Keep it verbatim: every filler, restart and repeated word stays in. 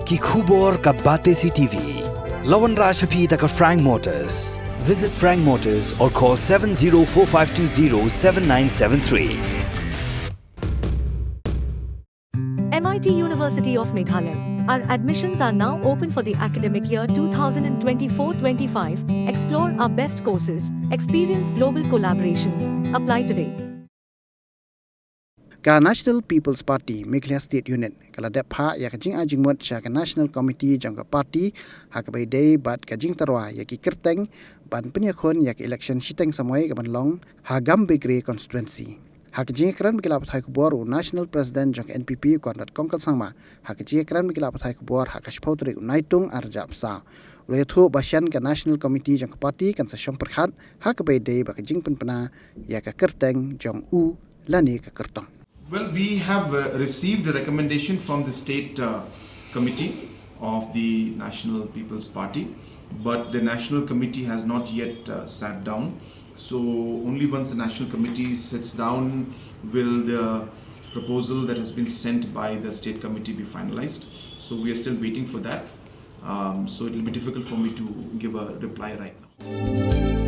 Ki khubor ka Batesi T V. La wanrah sha phi da ka Frank Motors. Visit Frank Motors or call seven zero four five two zero seven nine seven three. M I T University of Meghalaya. Our admissions are now open for the academic year two thousand twenty-four twenty-five. Explore our best courses, experience global collaborations. Apply today. Ka National People's Party Meghalaya State Unit ka la dep phah ïa ka jingai jingmut sha ka National Committee jong ka party ha kaba ïadei bad ka jingtyrwa ïa ki kyrteng ban pynïakhun ïa ka election shiteng samoi ka ban long ha Gambegre constituency. Ha ka jingïakren bad ki lad pathai khubor u National President jong ka N P P Conrad Kongkal Sangma ha ka jingïakren bad ki lad pathai khubor ha ka shiphew tarik u Naitung arhajar arphew saw u la ïathuh ba shen ka National Committee jong ka party kan sa shong pyrkhat ha kaba ïadei bad ka jingpynbna ïa ka kyrteng jong u lane ka kyrtong. Well, we have uh, received a recommendation from the State uh, Committee of the National People's Party, but the National Committee has not yet uh, sat down. So, only once the National Committee sits down will the proposal that has been sent by the State Committee be finalized. So, we are still waiting for that. Um, so, it will be difficult for me to give a reply right now.